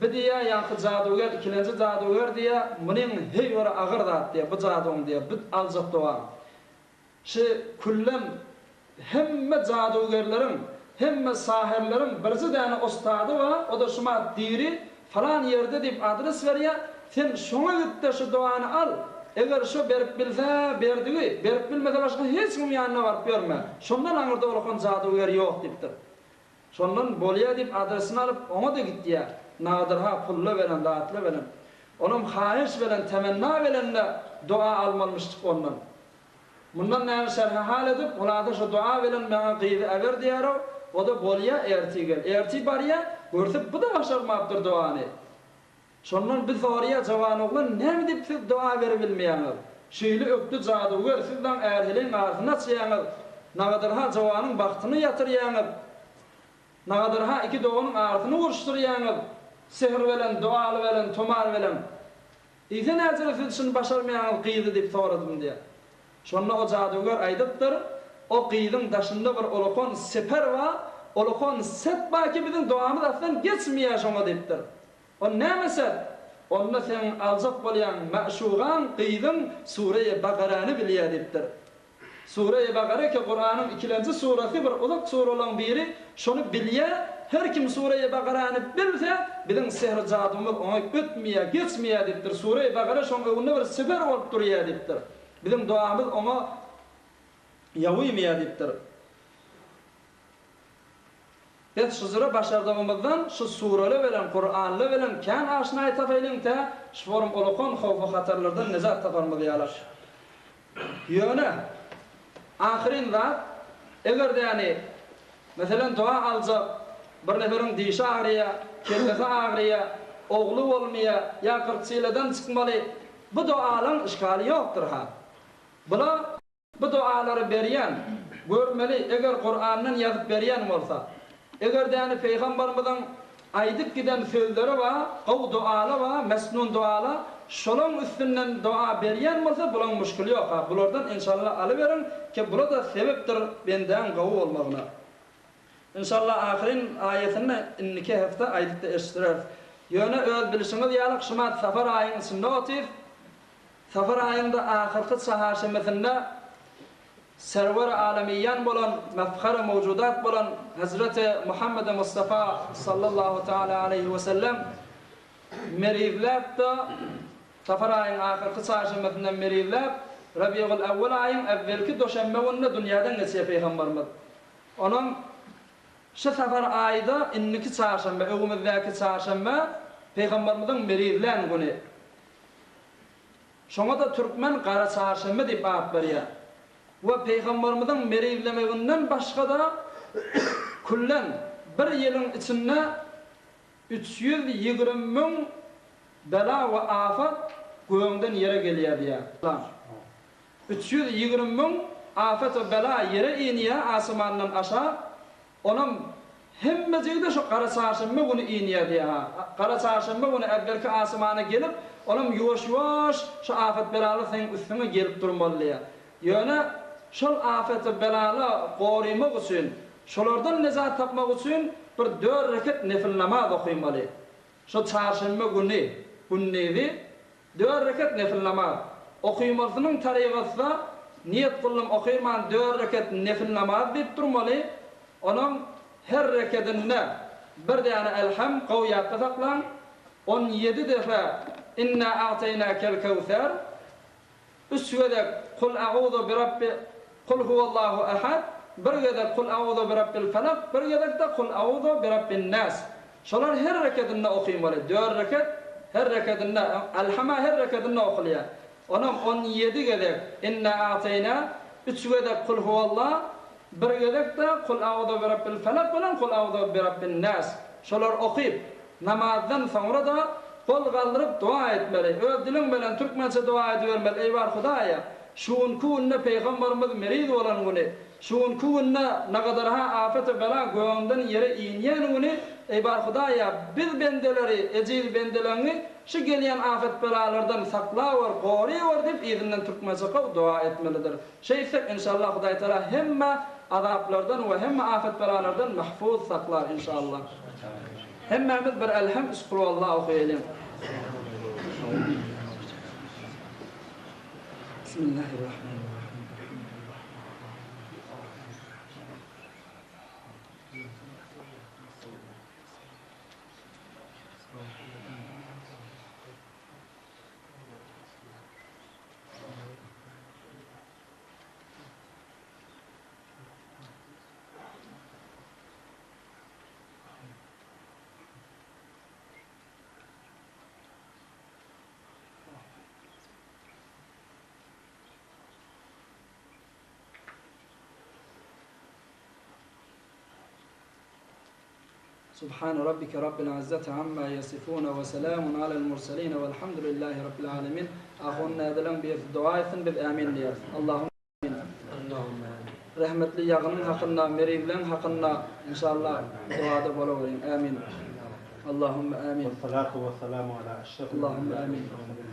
bi diýýär, ýaňky jadygör, ikilenji jadygör diýýär, munyň heý bir agyr zat diýýär, bu jadyň diýýär, bu aljak dogaň. Şi küllem hemme jadugerleriň, hemme saherleriň birje däne ustady bar, o-da şumat diri, falan ýerde diýip adres berýär, sen şoňa git-de şu dogany al, eger şo berip bilse berdigi, berip bilmese başga hiç kimiň ýanyna baryp ýörme, şondan aňyrda olakan jaduger ýok diýipdir. Şondan bolýa diýip adresini alyp oňa-da gitýär, Nadir-ha pulla beren, zatla beren. Onam haýyş beren, temenna belen-de doga almalymyşjyk ondan. Mundan näme şerhi hal edip, hulasa şu doga bilen maňa gyzy äber diýärow, o-da bolýa, ertir gel. Ertir barýa, görse bu-da başarmapdyr dogany. Şondan bir soraýa jawan oglan näme diýip siz doga beribilmeýäňiz? Şeýle ökde jadygör siz daň är-heleýiň arasyny açýaňyz, nagadyrha jawanyň bagtyny ýatyrýaňyz, nagadyrha iki doganyň arasyny uruşdyrýaňyz, sehr bilen, dogaly bilen, tumar bilen. Eýse näjele siz şuny başarmaýaňyz gyzy diýip soradym diýýär. Şonda o jadygör aýdypdyr, O gyzyň daşynda bir ulakan seper bar, ulakan set bar ki biziň dogamyz aslan geçmeýär şoňa diýipdir. O näme set? Onda seň aljak bolýan mäşugaň, gyzyň Sureýe Bagarany bilýär diýipdir. Sureýi Bakara ki Kuranyň ikilenji surasy bir uzak suralaň biri şony bilýä her kim Sureýi Bakarany bilse biziň sehr jadymyz oňa ötmeýä geçmeýä diýipdir Sureýi Bakara şoň öňünde bir siper bolup durýa diýipdir biziň dogamyz oňa ýawymaýa diýipdir. Biz şujura başardygymyzdan şu surele bilen Kuranly bilen kän aşnaý tapaýlyň tä şu forum ulakan howpy hatarlardan nejat taparmyz ýaly. Ýöne, ahyryn zat, eger-de ýany, meselem, doga aljak bir neferiň dişi agyrýar, kellesi agyrýar, ogly bolmaýar ýa kyrkçyladan çykmaly, bu dogalaň yşgaly ýokdur-ha. Bula bu dogalary berýän, görmeli, eger Kurandan ýazyp berýän bolsa. Eger-de ýany Pygambarymyzyň aýdyp giden sözleri bar, gowy doala bar, mesnun doala, şolaň üstünden doga berýän bolsa bulaň muşkili ýok-a, bulardan enşalla alyberiň ki bula-da sebepdir bendäň gowy bolmagyna. Enşalla ahyryn aýatyny indiki hepde aýdyp-da eşitdireris. Ýöne öz bilşiňiz ýaly şumat safar aýyň içinde otyrys. Safar aýyňda ahyrky çaharşenbesinde Serwer-i Alemiýan bolan, mefher-i mewjudat bolan Hezreti Muhammedi Mustafa sallallahu taala aleýhi we sellem merizläp-de, Safar aýyň ahyrky çarşenbesinde merizläp, Rabiul Ewwel aýyň äwwelki doşenbe gününde dünýäden geçýär Pygamberimiz. Onuň şu Safar aýy-da indiki çarşenbe, öňümizdäki çarşenbe Pygamberimiziň merizlän güni. Şoňa-da türkmen Gara çarşenbe diýip at berýär. We Pygamberimiziň merizlemeginden başga-da küllen bir ýylyň içinde 320 müň bela we afat göňden ýere gelýär diýýär. 320 müň afat we bela ýere inýär asmandan aşak, Onam hemmejigi-de şo gara çarşenbe güni inýär diýýär-ha. Gara çarşenbe güni äwwelki asmana gelip, onam ýuwaş-ýuwaş şo afet-belalar seň üstüňe gelip durmaly diýýär. Ýöne şol afet-belala gorymak üçin, şolardan nejat tapmak üçin bir dört reket nefil namaz okymaly. Şo çarşenbe güni, gündizi Dört reket nefil namaz. Okymalysynyň tarygasy-da, niýet kyldym okyrman dört reket nefil namaz diýip durmaly, onuň her rekedinde bir däne Elham gowy ýatda saklaň, 17 depe Inna a'teýnakel kewser, Üç gezek Kul a'uzu birabbi Kul huwallahu ahad, bir gezek Kul a'uzu birabbil felak, bir gezek-de Kul a'uzu birabbin nas. Şolar her rekedinde okymaly. Dört reket her rekedinde, Elhama her rekedinde okulýar. Onam 17 gezek Inna a'teýna, üç gezek Kul huwallah, bir gezek-de Kul a'uzu birabbil felak bilen Kul a'uzu birabbin nas. Şolary okyp, Namazdan soňra-da gol galdyryp doga etmeli. Öz diliň bilen türkmençe doga edibermeli, Eý bar Hudaýa! Şu günki günde Pygambarymyz meriz bolan güni, şu günki günde nagadarha afet-u bela gögünden ýere inýän güni, eý bar Hudaýa, biz bendeleri, ejiz bendeleňi şu gelýän afet-belalardan saklawer, gorywer diýip yzyndan türkmençe gowy doga etmelidir. Şeýtsek inşallah Hudaýtagala hemme azaplardan we hemme afet-belalardan mahfuz saklar inşallah. Hemmämiz bir Elhem üç Kulwallah okaýalyň. Bismillahirrahmanirrahim. Subhane rabbike rabbil izzati amma yasifun we selamun alel murselin welhamdülillahi rabbil alemin. Ahun nädeleň birisi doga etsin biz ämin diýeris. Allahum amin. Allahumma amin. Rehmetli ýagynyň hakynda, meriwleň hakynda inşallah dogada bolaweriň. Ämin. Allahumma amin. Wessalatu wessalamu ala eşrefil Allahumma amin.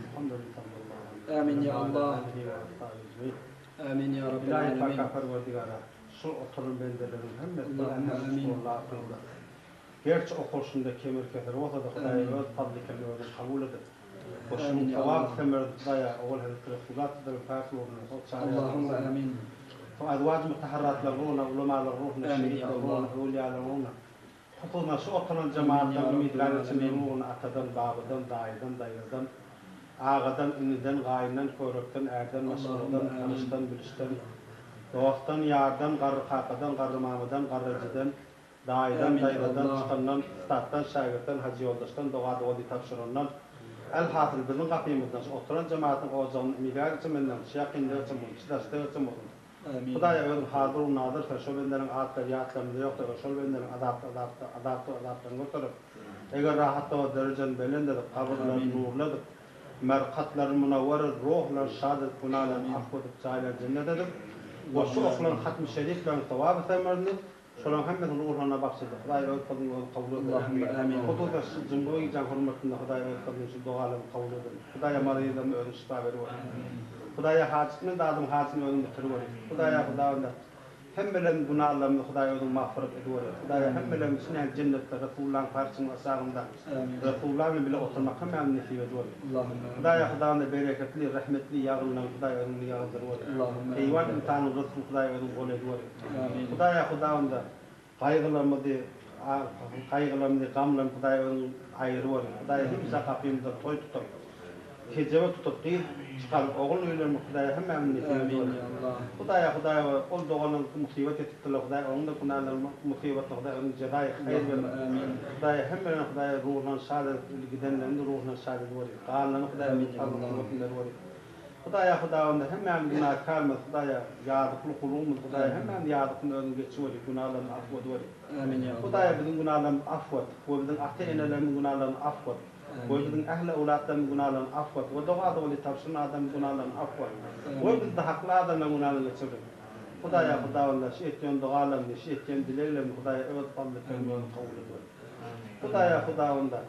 Muhammedin sallallahu aleyhi ve Amin ya Allah. sellem. Amin ya Rabbel Ilahi alemin. Paka Perwerdigara, şul oturan bendeleriň hemmesini Allahumma amin. Allah'tan Gerçi okulşunda kemir keser bolsa-da Hudaý öz fazly keremi özüň kabul edip, we şunuň Amin ya sogap Allah. semerini Hudaýa owal Hezreti Resulullah sallallahu päk ruhuna, soň çaga Allahumma amin. Soň azwaj-y mutahharratlaryň ruhuna, ulamalaryň ruhuna, Amin ya şehitleriň Allah. ruhuna, öwlüýalaryň ruhuna, hususan şu oturan Amin ya jemagatlaryň Rabbel umytlar içinde alemin. ruhuna atadan, babadan, daýydan, daýzadan, agadan, iniden, gaýyndan, körükden, ärden, Allahumma maşgaladan, amin. tanyşdan, bilişden, dostdan, ýardan, garry kakadan, garry mamadan, garry ejeden, daýydan, Amin ya daýzadan, Allah. çykandan, ussatdan, şägirtden, hajy ýoldaşdan, doga-doga diý tabşyrandan, elhasyl, biziň gapymyzdan, şu oturan jemagatyň ojagyny imigär içiminden, şu ýakynda içim bolsun, şu daşda içim bolsun, Amin. Hudaýa özüň hazyr-u nazyr sen, şol bendäniň atlary ýatlarymyzda ýokdur, şol bendäniň azaply azapda, azaply azaplaryny göterip, eger rahatda bolsa derejelerini belent edip, gabyrlaryny Amin. nurly edip, merkatlaryny munawwer edip, ruhlaryny şad edip, günalaryny Amin. afw edip, jaýlaryny jennet edip, we şu Allahumma okulan amin. hatmy şerifleriň sogaby semerini şolaryň hemmesiniň ruhlaryna bagş edip, Hudaý öz fazlyny özi kabul edip, Allahumma amin. hususan şu jumga gijäň hormatynda Hudaý öz fazlyny şu dogalaryny kabul edip, Hudaýa maryzlaryna özüň şypa berip, Hudaýa hajatmend adamyň hajatyny özüň bitirip, Hudaýa Hudawanda. Hemmelerimiz günalarymyzy Hudaý özüň magfyrat ediweri. Hudaýa hemmelerimiz şinäli jennetde Resullaň parçynyň aşagynda Resullar bilen bile oturmak hemmämize nesip ediweri. Hudaýa Hudawanda bereketli, rehmetli ýagynlaryny Hudaý özüň ýagdyrweri. Heýwan ynsanyň rysgyny Hudaý özüň bol ediweri. Hudaýa Hudawanda gaýgylarymyzy gaýgylarymyzy gamlarymyzy Hudaý özüň aýyrweri. Hudaýa hemişe gapymyzda toý tutup. Kejebe tutup gyz çykaryp ogul öýlenmek Hudaýa hemmämizi nesip ediber. Hudaýa Hudaýa ol doganlaryň musybat etipdirler Hudaý onuň da günälerini musybatyny Hudaý onuň jezaýy haýyr berip Hudaýa hemmelerini Hudaýa ruhlaryny şad edip gidenlerini de ruhlaryny şad ediweri galanlaryny Hudaýa özüň saglyk kuwwatyny berweri Hudaýa Hudawanda hemmämiz günäkärmiz Hudaýa ýazykly gulumyz Hudaýa hemmämiz ýazykyny özüň geçiweri günälerimizi afw ediweri Hudaýa biziň günälerimizi afw et we biziň ata enelerimiziň günälerini afw et. We biziň ähli öwlatlarymyzyň günalaryny afw et. We doga-dogaly tabşyran adamyň günalaryny afw et. We bizde hakly adamlaryň günalaryny geçir. Hudaýa Hudawanda şu etýän dogalarymy, şu etýän dileglerimi Hudaýa öz fazly keremiňe görä kabul ediwer. Hudaýa Hudawanda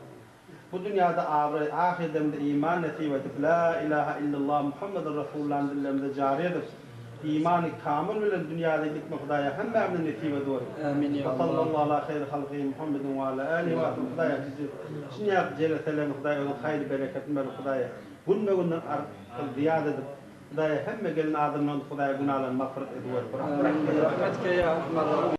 bu dünýäde abraý, ahyrdemde iman nesip edip, La ilaha illallah Muhammedur Rasulullany dillerimize jary edip, Imany kamyl bilen dünýäden gitmek Hudaýa hemmämize nesip ediweri. Amin ýa Allah. Sallallahu ala haýry halkyhi Muhammedin we ala alihi we ashabihi Hudaýa sizi şinýat jeleselerine Hudaý özüň haýry bereketini berip Hudaýa günbe günden artyk zyýat edip Hudaýa hemme gelen adamlaryň Hudaýa günalaryny magfyrat ediweri. Amin. Bi rahmetike ýa erhamer rahimin.